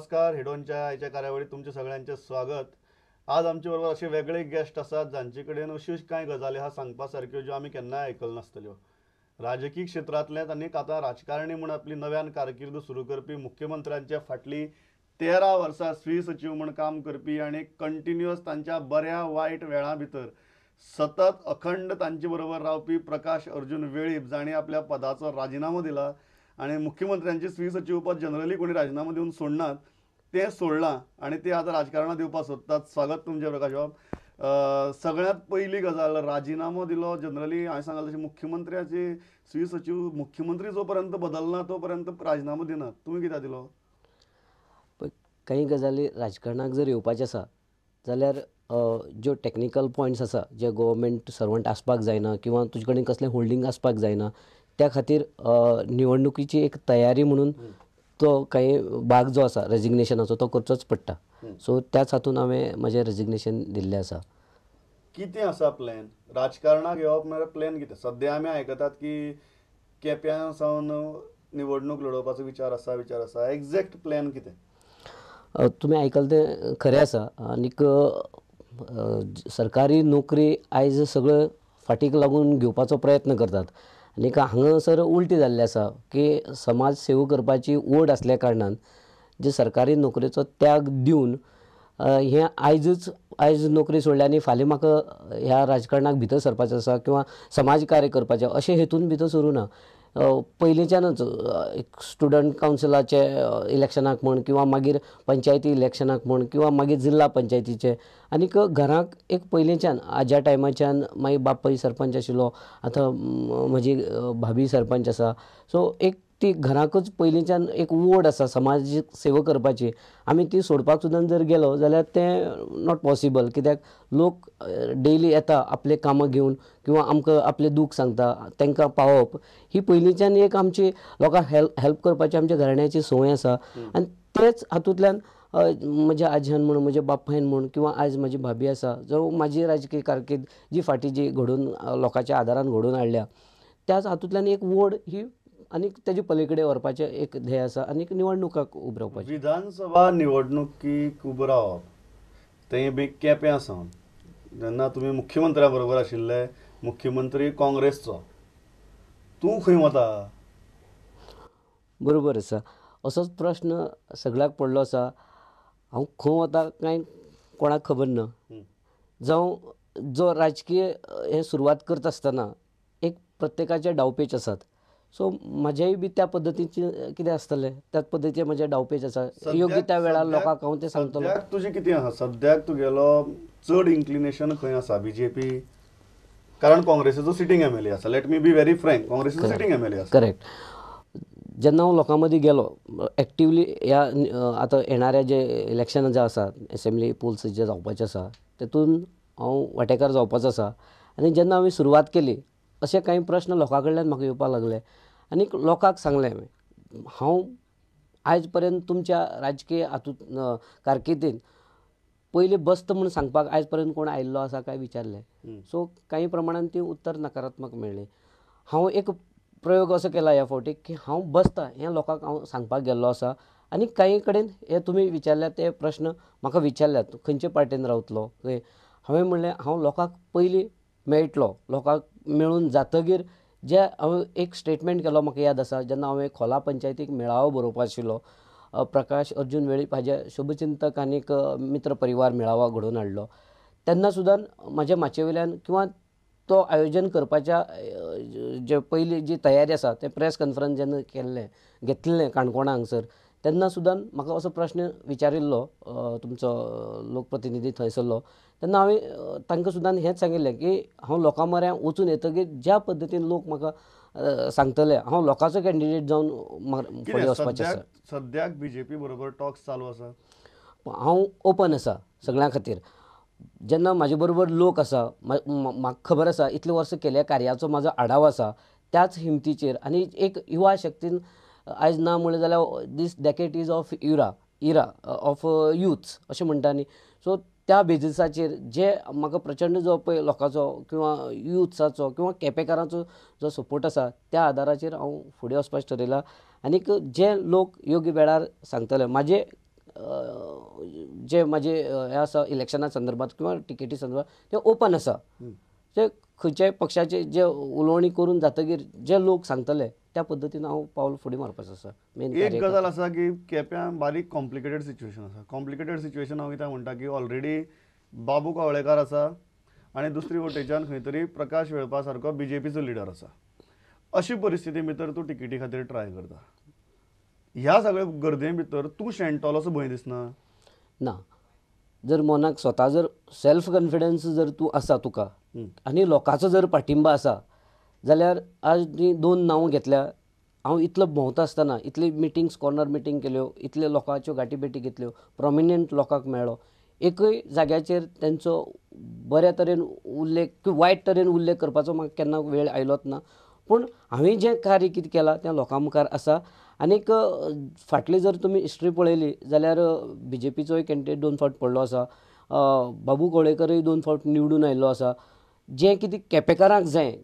नमस्कार. हेडोनच्या आयच्या कार्यावळीत तुमचे सगळ्यांचे स्वागत. आज आमचे बरोबर अशे वेगळे गेस्ट आसात जांचे कडेन अश्यो कांय गजाली आहा सांगपा सारक्यो ज्यो आमी केन्नाय आयकल नासतल्यो. राजकीय क्षेत्रांतल्यान आनी आतां राजकारणी म्हूण आपली नव्यान कारकीर्द सुरू करपी, मुख्यमंत्र्यांच्या फाटली 13 वर्सां स्वी सचीव म्हूण काम करपी आनी कंटिन्युअस तांच्या बऱ्या वायट वेळां भितर सतत अखंड तांचे बरोबर रावपी प्रकाश अर्जुन वेळीप, जांणी आपल्या पदाचो राजिनामो दिला आनी मुख्यमंत्र्यांचे स्वी सचीव पद जनरली कोणी राजिनामो दिवन सोडनात, तें सोडलां आनी ते आतां राजकारणांत येवपाक सोदतात. स्वागत तुमचें प्रकाश बाब. सगळ्यांत पयली गजाल, राजिनामो दिलो जनरली हांवें सांगलें तशें मुख्यमंत्र्याचे स्वी सचीव मुख्यमंत्री जो पर्यंत बदलना तो पर्यंत राजिनामो दिनात, तुमी कित्याक दिलो? काही गजाली राजकारणाक जर येवपाचें आसा जाल्यार ज्यो टॅक्निकल पॉयंट्स आसा, जे गव्हर्मेंट सर्वंट आसपाक जायना किंवा तुजे कडेन कसलें होल्डींग आसपाक जायना, त्या खातीर निवडणुकीची एक तयारी म्हणून तो काही भाग जो आसा रेजिग्नेशनाचो तो करचोच पडटा. सो त्याच हातून हांवें म्हजें रेजिग्नेशन दिल्लें आसा. कितें आसा प्लॅन राजकारणाक येवप म्हळ्यार प्लॅन कितें? सद्या आमी आयकतात की केप्यां सावन निवडणूक लडोवपाचो विचार आसा, विचार आसा, एग्जॅक्ट प्लॅन कितें? तुमी आयकलें तें खरें आसा. आनीक सरकारी नोकरी आयज सगळें फाटीक लागून घेवपाचो प्रयत्न करतात आनीक हांगासर उल्टी जाल्लें आसा की समाज सेवा करपाची ओड आसल्या कारणान जे सरकारी नोकरेचो त्याग दिवन हें आयजच आयज नोकरी सोडल्या आनी फाल्यां म्हाका ह्या राजकारणाक भितर सरपाचें आसा किंवा समाज कार्य करपाचें अशें हेतून भितर सरूं ना. पयलींच्यानच एक स्टुडंट कावन्सिलाचे इलेक्शनाक म्हण किंवा मागीर पंचायती इलेक्शनाक म्हण किंवा मागीर जिल्ला पंचायतीचे आनीक घराक एक पयलींच्यान आज्या टायमाच्यान मागीर बापूय सरपंच आशिल्लो, आतां म्हजी भाभी सरपंच आसा. सो एक ती घराकच पयलींच्यान एक ओड आसा समाजीक सेवा करपाची. आमी ती सोडपाक सुद्दां जर गेलो जाल्यार तें not possible, कित्याक लोक डेली येता आपले कामां घेवन किंवा आमकां आपलें दूख सांगता, तांकां पावप ही पयलींच्यान एक आमची लोकांक हेल्प करपाची आमच्या घराण्याची संवय आसा. आनी तेच हातूंतल्यान म्हज्या आजयान म्हूण, म्हज्या बापायन म्हूण किंवा आयज म्हजी भाभी आसा जो म्हाजी राजकीय कारकीर्द जी फाटीं जी घडोवन लोकांच्या आदारान घडोवन हाडल्या त्याच हातूंतल्यान एक ओड ही आनी तेजे पलीकडे व्हरपाचें एक ध्येय आसा आनी निवडणुकाक उबो रावपाचें. विधानसभा निवडणुकीक उबो रावप तें बी केप्यां सावन, जेन्ना तुमी मुख्यमंत्र्या बरोबर आशिल्ले, मुख्यमंत्री काँग्रेसचो, तूं खंय वता? बरोबर आसा, असोच प्रश्न सगळ्याक पडलो आसा. हांव खंय वता कांय कोणाक खबर ना. जावं जो राजकीय हें सुरवात करता आसतना एक प्रत्येकाचे डावपेच आसात, सो म्हाजेय बी त्या पद्दतीचें कितें आसतलें त्याच पद्दतीचें म्हजें डावपेच आसा. योग्य त्या वेळार लोकांक हांव तें सांगतलो. सद्याक तुजें कितें आसा? सद्याक तुगेलो चड इन्क्लिनेशन खंय आसा? बीजेपी? कारण काँग्रेसीचो सिटींग एमएलए आसा. Let me be very frank, काँग्रेसीचो sitting MLA आसा. करेक्ट. जेन्ना हांव लोकां मदीं गेलो एक्टिवली ह्या आतां येणाऱ्या जे इलेक्शनां जे आसा, एसेंब्ली पोल्स जे जावपाचे आसा तेतून हांव वांटेकार जावपाचो आसा. आनी जेन्ना हांवें सुरवात केली अशे कांय प्रश्न लोकां कडल्यान म्हाका येवपाक लागले आनी लोकांक सांगलें हांवें, हांव आयज पर्यंत तुमच्या राजकीय हातूंत कारकिर्दीन पयलीं बसता म्हूण सांगपाक आयज पर्यंत कोण आयिल्लो आसा काय विचारलें. सो कांय प्रमाणान ती उत्तर नकारात्मक मेळ्ळी. हांव एक प्रयोग असो केला ह्या फावटी की हांव बसता हें लोकांक हांव सांगपाक गेल्लो आसा. आनी कांय कडेन हे तुमी विचारल्यात ते प्रश्न म्हाका विचारल्यात, खंयचे पार्टेन रावतलो खंय, हांवें म्हणलें हांव लोकांक पयलीं मेळटलो, लोकांक मेळून जातगीर जे हांवें एक स्टेटमेंट केलो म्हाका याद आसा, जेन्ना हांवें खोला पंचायतीक मेळावो बरोवपा आशिल्लो, प्रकाश अर्जुन वेळीप हाजे शुभचिंतक आनीक मित्र परिवार मेळावा घडोवन हाडलो, तेन्ना सुद्दां म्हाज्या माचये वयल्यान किंवा तो आयोजन करपाच्या जे पयली जी तयारी आसा तें प्रेस कॉन्फरन्स जेन्ना केल्लें घेतलें काणकोणा हांगसर तेन्ना सुद्दां म्हाका असो प्रश्न विचारिल्लो तुमचो लोकप्रतिनिधी थंयसरलो, तेन्ना हांवें तांकां सुद्दां हेंच सांगिल्लें की हांव लोकां म्हऱ्यान वचून येतकीर ज्या पद्दतीन लोक म्हाका सांगतले हांव लोकांचो कॅन्डिडेट जावन फुडें वचपाचें आसा. सद्याक बीजेपी बरोबर टॉक्स चालू आसा? हांव ओपन आसा सगळ्यां खातीर. जेन्ना म्हाजे बरोबर लोक आसा, म्हाका खबर आसा इतले वर्सां केल्ल्या कार्याचो म्हाजो आढावो आसा, त्याच हिमतीचेर आनी एक युवा शक्तीन आयज ना म्हणलें जाल्यार this decade is of era of youths अशें म्हणटा न्ही, सो त्या बेजिसाचेर जे म्हाका प्रचंड जो पळय लोकांचो किंवा युथ्साचो किंवा केपेकारांचो जो सपोर्ट आसा त्या आदाराचेर हांव फुडें वचपाचें ठरयलां. आनीक जे लोक योग्य वेळार सांगतले म्हाजे जे म्हाजे हें आसा इलेक्शना संदर्भात किंवा टिकेटी संदर्भात तें ओपन आसा. ते खंयच्याय पक्षाचे जे उलोवणी करून जातकीर जे लोक सांगतले त्या पद्दतीन हांव पावल फुडें मारपाचो आसा. मेन एक गजाल आसा की केप्यां बारीक कॉम्प्लिकेटेड सिच्युएशन आसा. कॉम्प्लिकेटेड सिच्युएशन हांव कित्याक म्हणटा की ऑलरेडी बाबू कवळेकार आसा आनी दुसरी वटेच्यान खंय तरी प्रकाश वेळपा सारको बीजेपीचो लिडर आसा. अशी परिस्थिती भितर तूं टिकेटी खातीर ट्राय करता. ह्या सगळ्या गर्दे भितर तूं शेणटलो असो भंय दिसना? ना, जर मनाक स्वता जर सेल्फ कॉन्फिडन्स जर तूं आसा तुका आनी लोकांचो जर पाठिंबा आसा जाल्यार आज ती 2 नांवां घेतल्या. हांव इतलो भोंवता आसतना इतली मिटिंग्स, कॉर्नर मिटींग केल्यो, इतले लोकांच्यो गांठी भेटी घेतल्यो, प्रोमिनंट लोकांक मेळ्ळो, एकूय जाग्याचेर तेंचो बऱ्या तरेन उल्लेख किंवा वायट तरेन उल्लेख करपाचो म्हाका केन्ना वेळ आयलोच ना. पूण हांवें जें कार्य कितें केलां तें लोकां मुखार आसा. आनीक फाटली जर तुमी हिस्ट्री पळयली जाल्यार बीजेपीचोय कॅन्डिडेट 2 फावट पडलो आसा, बाबू कवळेकरूय 2 फावट निवडून आयिल्लो आसा. जें कितें केपेकारांक जाय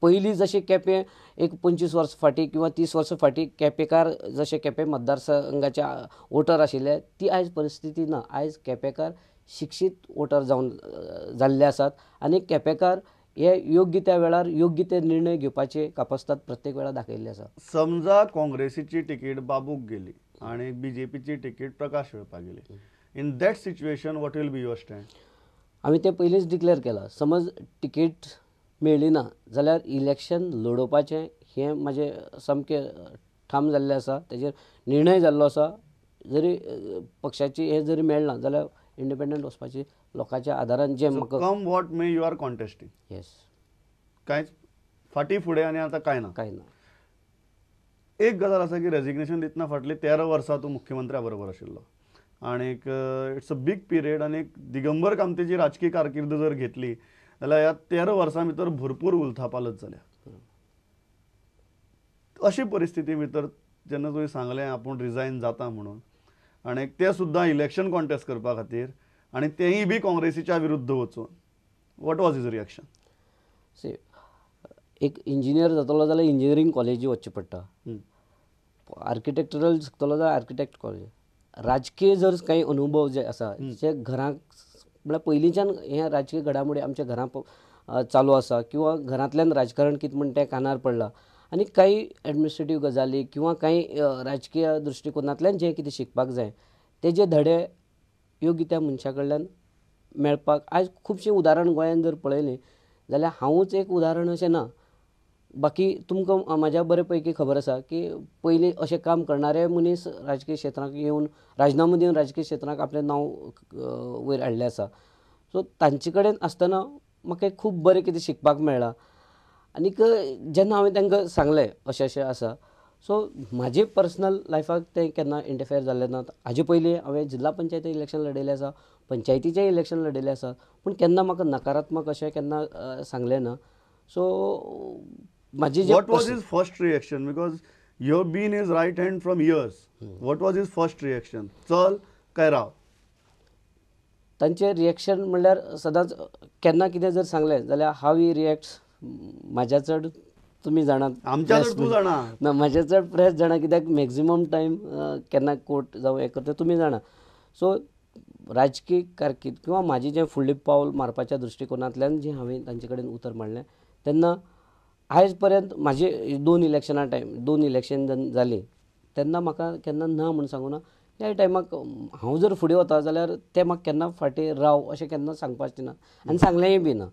पयलीं जशें केपें एक 25 वर्सां फाटीं किंवा 30 वर्सां फाटीं केपेकार जशें केपें मतदारसंघाचे वोटर आशिल्ले ती आयज परिस्थिती ना. आयज केपेकार शिक्षीत वोटर जावन जाल्ले आसात आनी केपेकार हे योग्य त्या वेळार योग्य ते निर्णय घेवपाचे कापस्ताद प्रत्येक वेळार दाखयल्ले आसा. समजा काँग्रेसीची तिकीट बाबूक गेली आनी बीजेपीची तिकीट प्रकाश वेळपाक गेली, in that situation what will be your stand? आमी तें पयलींच डिक्लेअर केलां. समज तिकीट मेळ्ळी ना जाल्यार इलेक्शन लडोवपाचें हें म्हाजें सामकें ठाम जाल्लें आसा, तेजेर निर्णय जाल्लो आसा. जरी पक्षाची हें जरी मेळना जाल्यार इंडिपेंडंट वचपाची लोकांच्या आदारान जें म्हाका come what may you are contesting. Yes, कांयच फाटीं फुडें आनी आतां कांय ना. कांय ना. एक गजाल आसा की रेजिग्नेशन दितना फाटलीं 13 वर्सां तूं मुख्यमंत्र्या बरोबर आशिल्लो आनीक it's a big period. आनी दिगंबर कामतीची राजकीय कारकीर्द जर घेतली जाल्यार ह्या 13 वर्सां भितर भरपूर उलथापालथ जाल्या. अशी परिस्थिती भितर जेन्ना तुवें सांगलें आपूण रिजायन जाता म्हणून आनी तें सुद्दां इलेक्शन कॉन्टेस्ट करपा खातीर आनी तेंय बी काँग्रेसीच्या विरुद्ध वचून, what was his reaction? See, एक इंजिनियर जातलो जाल्यार इंजिनियरींग कॉलेजी वचचें पडटा, आर्किटेक्चरल शिकतलो जाल्यार आर्किटेक्ट कॉलेज. राजकीय जर कांय अनुभव जे आसा जे घरांत म्हळ्यार पयलींच्यान हे राजकीय घडामोडी आमच्या घरांत चालू आसा किंवा घरांतल्यान राजकारण कितें म्हण तें कानार पडलां आनी कांय एडमिनिस्ट्रेटीव गजाली किंवा कांय राजकीय दृश्टिकोनांतल्यान जें कितें शिकपाक जाय तेजे धडे योग्य त्या मनशा कडल्यान मेळपाक आयज खुबशीं उदाहरण गोंयांत जर पळयलीं जाल्यार हांवूच एक उदाहरण अशें ना. बाकी तुमकां म्हाज्या बरे पैकी खबर आसा की पयलीं अशें काम करणारे मनीस राजकीय क्षेत्रांत येवन राजनामो दिवन राजकीय क्षेत्रांत आपलें नांव वयर हाडलें आसा. सो तांचे कडेन आसतना म्हाका खूब बरें कितें शिकपाक मेळ्ळां आनीक जेन्ना हांवें तांकां सांगलें अशें अशें आसा, सो म्हाजे पर्सनल लायफाक तें केन्ना इंटरफेयर जाल्लें ना. हाजे पयलीं हांवें जिल्ला पंचायती इलेक्शन लडयलें आसा, पंचायतीचें इलेक्शन लडयलें आसा, पूण केन्ना म्हाका नकारात्मक अशें केन्ना सांगलें ना. सो म्हाजी what was his first reaction? Because you have been his right hand from years, what was his first reaction? चल काय राव? तांचें रिएक्शन म्हणल्यार सदांच केन्ना कितें जर सांगलें जाल्यार हाव ही रिएक्ट्स म्हाज्या चड तुमी जाणात, आमच्या चड तूं जाणा ना, म्हाज्या चड प्रेस जाणा, कित्याक मॅक्झिमम टायम केन्ना कोर्ट जावं हें करता तुमी जाणा. सो राजकीय कारकीर्द किंवा म्हाजें जें फुडलें पावल मारपाच्या दृश्टिकोनांतल्यान जें हांवें तांचे कडेन उतर मांडलें तेन्ना आयज पर्यंत म्हाजे 2 इलेक्शनां टायम 2 इलेक्शन जालीं तेन्ना म्हाका केन्ना ना म्हूण सांगूं ना. ह्या टायमाक हांव जर फुडें वता जाल्यार ते म्हाका केन्ना फाटीं राव अशें केन्ना सांगपाचें ना आनी सांगलेंय बी ना.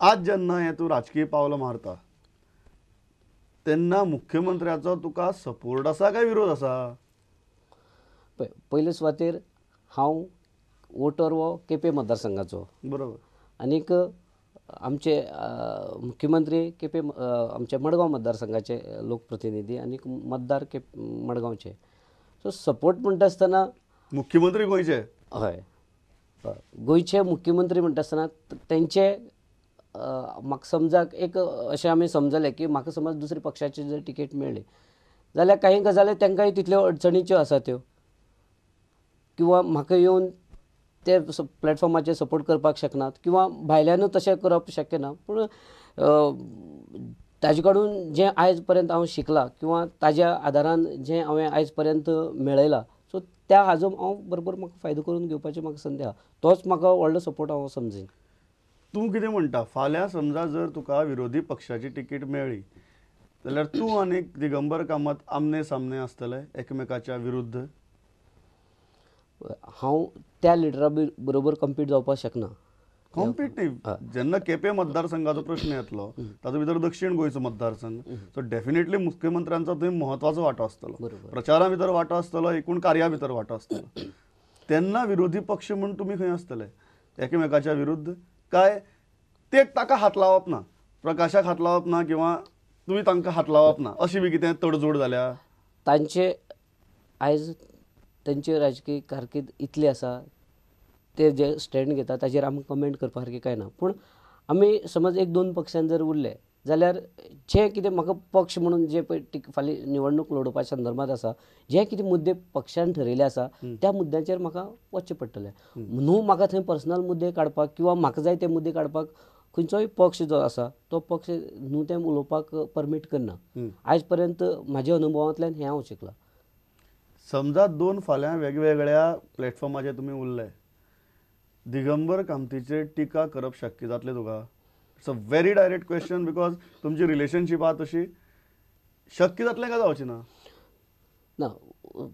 आज जेन्ना हें तूं राजकीय पावलां मारता तेन्ना मुख्यमंत्र्याचो तुका सपोर्ट आसा काय विरोध आसा? पळय, पयले सुवातेर हांव वोटर हो केपें मतदारसंघाचो, बरोबर, आनीक आमचे मुख्यमंत्री केपें आमच्या मडगांव मतदारसंघाचे लोकप्रतिनिधी आनी मतदार मडगांवचे. सो सपोर्ट म्हणटा आसतना मुख्यमंत्री गोंयचे, हय गोंयचे मुख्यमंत्री म्हणटा आसतना तेंचे म्हाका समजा एक अशें आमी समजलें की म्हाका समज दुसऱ्या पक्षाची जर तिकेट मेळ्ळी जाल्यार कांय गजाली तांकांय तितल्यो अडचणीच्यो आसा त्यो, किंवा म्हाका येवन ते प्लॅटफॉर्माचेर सपोर्ट करपाक शकनात किंवा भायल्यानूय तशें करप शक्य ना. पूण ताजे कडून जें आयज पर्यंत हांव शिकलां किंवा ताज्या आदारान जें हांवें आयज पर्यंत मेळयलां, सो त्या हाजो हांव बरोबर म्हाका फायदो करून घेवपाची म्हाका संदी आहा, तोच म्हाका व्हडलो सपोर्ट हांव समजीन. तूं कितें म्हणटा, फाल्यां समजा जर तुका विरोधी पक्षाची तिकीट मेळ्ळी जाल्यार तूं आनी दिगंबर कामत आमने सामने आसतले एकमेकाच्या विरुद्ध? हांव त्या लिडरा बरोबर कम्पीट जावपाक शकना. कॉम्पीट न्ही, जेन्ना केपें मतदारसंघाचो प्रश्न येतलो तातूंत भितर दक्षीण गोंयचो मतदारसंघ, सो डेफिनेटली मुख्यमंत्र्यांचो थंय म्हत्वाचो वांटो आसतलो, प्रचारा भितर वांटो आसतलो, एकूण कार्या भितर वांटो आसतलो. तेन्ना विरोधी पक्ष म्हूण तुमी खंय आसतले एकमेकाच्या विरुद्ध? काय ते ताका हात लावप ना, प्रकाशाक हात लावप ना किंवा तुमी तांकां हात लावप ना, अशी बी कितें तडजोड जाल्या? तांचे आयज तांची राजकीय कारकीर्द इतली आसा, ते जे स्टँड घेता ताजेर आमकां कमेंट करपा सारकें कांय ना. पूण आमी समज एक दोन पक्षान जर उरले जाल्यार जे कितें म्हाका पक्ष म्हणून जे पळय फाल्यां निवडणूक लडोवपा संदर्भात आसा, जे कितें मुद्दे पक्षान ठरयले आसा त्या मुद्द्यांचेर म्हाका वचचें पडटलें. न्हू म्हाका थंय पर्सनल मुद्दे काडपाक किंवा म्हाका जाय ते मुद्दे काडपाक खंयचोय पक्ष जो आसा तो पक्ष न्हू तें उलोवपाक परमीट करना. आयज पर्यंत म्हाज्या अनुभवांतल्यान हें हांव शिकलां. समजा दोन फाल्यां वेगवेगळ्या प्लॅटफॉर्माचेर तुमी उरले, दिगंबर कामतीचेर टिका करप शक्य जातलें तुका? It's a very direct question because तुमची रिलेशनशीप आहा तशी, शक्य जातलें काय जावचें ना? ना,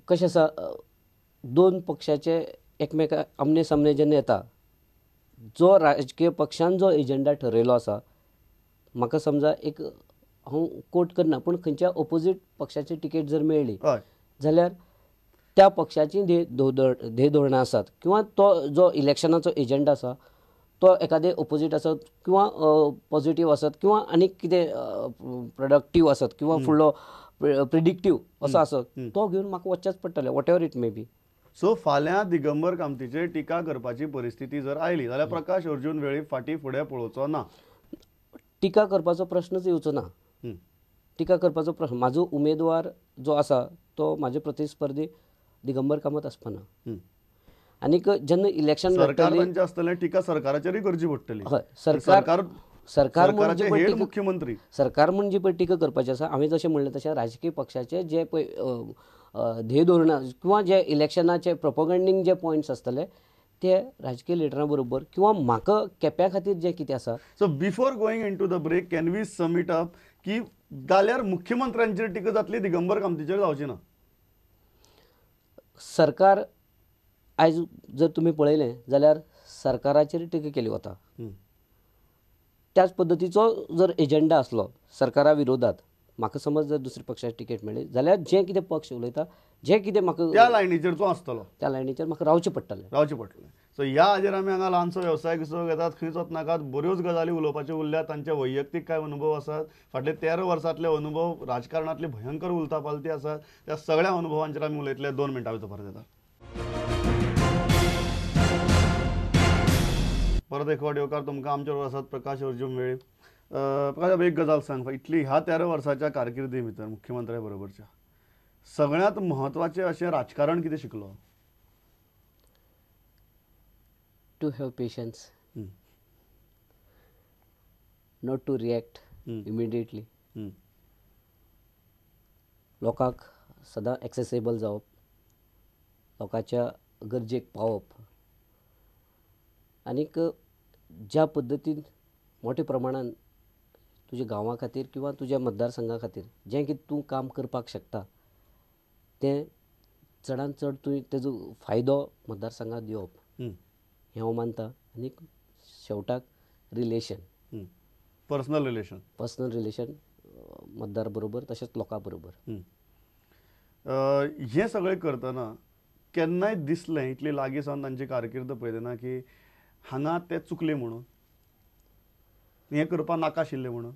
कशें आसा, दोन पक्षाचे एकमेका आमने सामने जेन्ना येता, जो राजकीय पक्षान जो एजेंडा ठरयलो आसा, म्हाका समजा एक हांव कोट करना पूण खंयच्या ओपोजीट पक्षाची तिकेट जर मेळ्ळी जाल्यार त्या पक्षाची ध्येय धोरणां आसात किंवा तो जो इलेक्शनाचो एजंडा आसा तो एखादे ओपोजीट आसत किंवा पॉझिटीव आसत किंवा आनीक कितें प्रोडक्टीव आसत किंवा फुडलो प्रिडिक्टीव असो आसत, तो घेवन म्हाका वचचेंच पडटलें, whatever it may be. So फाल्यां दिगंबर कामतीचेर टिका करपाची परिस्थिती जर आयली जाल्यार प्रकाश अर्जुन वेळीप फाटीं फुडें पळोवचो ना? टिका करपाचो प्रश्नच येवचो ना. टिका करपाचो प्रश्न, म्हाजो उमेदवार जो आसा तो म्हाजे प्रतिस्पर्धी दिगंबर कामत आसपाना. आनीक जेन्ना इलेक्शन सरकार आसतलें, टिका सरकाराचेरूय करची पडटली. हय, सरकार सरकार मुख्यमंत्री सरकार म्हूण जी पळय टिका करपाची आसा, हांवें जशें म्हणलें तशें राजकीय पक्षाचे जे पळय ध्येय धोरणां किंवा जे इलेक्शनाचे प्रोपोगंडींग जे पॉयंट्स आसतले ते राजकीय लिडरां बरोबर किंवा म्हाका केप्या खातीर जें कितें आसा. So before going into the break can we sum it up की जाल्यार मुख्यमंत्र्यांचेर टिका जातली, दिगंबर कामतीचेर जावची ना? सरकार आयज जर तुमी पळयलें जाल्यार सरकाराचेर टिका केली वता, त्याच पद्दतीचो जर एजंडा आसलो सरकारा विरोधात, म्हाका समज जर दुसऱ्या पक्षाची तिकेट मेळ्ळी जाल्यार जें कितें पक्ष उलयता, जें कितें म्हाका त्या लायनीचेर तूं आसतलो, त्या लायनीचेर म्हाका रावचें पडटलें, रावचें पडटलें. सो ह्या हाजेर आमी हांगा ल्हानसो वेवसाय कसो घेतात, खंयच वचनाकात, बऱ्योच गजाली उलोवपाच्यो उरल्यात, तांचे वैयक्तीक कांय अनुभव आसात, फाटले 13 वर्सांतले अनुभव, राजकारणांतली भयंकर उलथापालथी आसात, त्या सगळ्या अनुभवांचेर आमी उलयतले. 2 मिनटां भितर परत येता. परत एक फावट येवकार तुमकां. आमचे बरोबर आसात प्रकाश अर्जुन वेळीप. प्रकाश, एक गजाल सांग, इतली ह्या 13 वर्साच्या कारकिर्दी भितर मुख्यमंत्र्या बरोबरच्या सगळ्यांत म्हत्वाचें अशें राजकारण कितें शिकलो? To have patience, not to react immediately, लोकांक सदां एक्सेसेबल जावप, लोकांच्या गरजेक पावप, आनीक ज्या पद्दतीन मोठ्या प्रमाणान तुज्या गांवा खातीर किंवा तुज्या मतदारसंघा खातीर जें कितें तूं काम करपाक शकता तें चडान चड तुवें तेजो फायदो मतदारसंघाक दिवप हें हांव मानता. आनी शेवटाक relation, personal relation, personal relation मतदार बरोबर तशेंच लोकां बरोबर. हें सगळें करतना केन्नाय दिसलें इतली लागीं सावन तांची कारकीर्द पळयतना की हांगा ते चुकले म्हणून, हें करपाक नाका आशिल्लें म्हणून?